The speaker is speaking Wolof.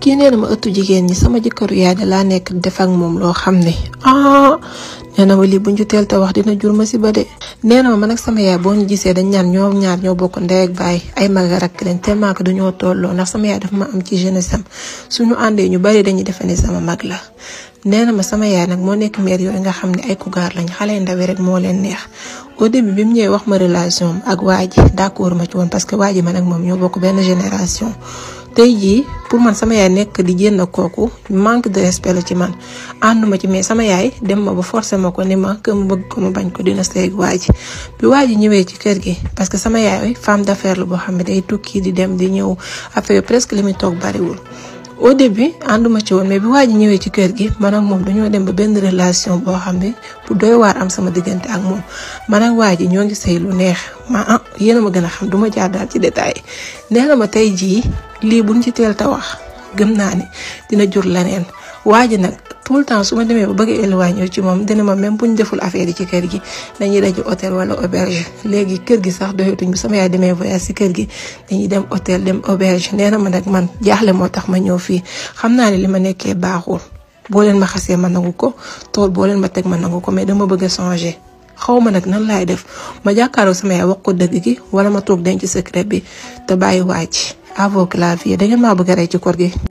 kii nee na ma ëttu jigéen ñi sama jëkkëru yaay da laa nekk def ak moom loo xam ne nee na ma lii buñ ci teel te wax dina jur ma si ba de. nee na ma man ak sama yaay boo ñu gisee dañ ñaan ñoom ñaar ñoo bokk ndey ak baay ay mag ak rakk leen tellement que dañoo tolloo ndax sama yaay dafa ma am ci jeunesse am suñu àndee ñu bari dañuy defe ne sama mag la. nee na ma sama yaay nag moo nekk mère yooyu nga xam ne ay kugaar lañ xale yu ndaw rek moo leen neex. au début bi mu ñëwee wax ma relation ak waa ji d'accord ma ci woon parce que waa ji man ak moom ñoo bokk benn génération. tey jii pour man sama yaay nekk di génn kooku manque de respect la ci man ànduma ci mais sama yaay dem ma ba forcer ma ko ni ma que mu bëgg ko mu bañ ko dina seeg waa ji bi waa ji ñëwee ci kër gi parce que sama yaay femme d'affaires la boo xam ne day tukki di dem di ñëw affaire presque li muy toog bariwul. au début ànduma ci woon mais bi waa ji ñëwee ci kër gi man ak moom dañoo dem ba benn relation boo xam ne bu doy waar am sama diggante ak moom man ak waa ji ñoo ngi sëy lu neex yéen a ma gën a xam duma jaar daal ci détail nee na ma tey jii lii buñ ci teel ta wax gëm naa ne dina jur leneen waa ji nag tout le temps su ma demee ba bëgg éloigner ci moom dina ma même buñ deful affaire yi ci kër gi dañuy daje hôtel wala auberge léegi kër gi sax doyatuñ bu sama yaay demee voyage ci kër gi dañuy dem hôtel dem auberge nee na ma nag man jaaxle moo tax ma ñëw fii xam naa ne li ma nekkee baaxul boo leen ma xasee ma nangu ko tool boo leen ma teg ma nangu ko mais dama bëgg a changer xaw ma nag nan laay def ma jàkkaarloo sama yaay wax ko dëgg gi wala ma toog denc secret bi te bàyyi waaj à vos claviers da ngeen maa bëgg a rey ci koor gi.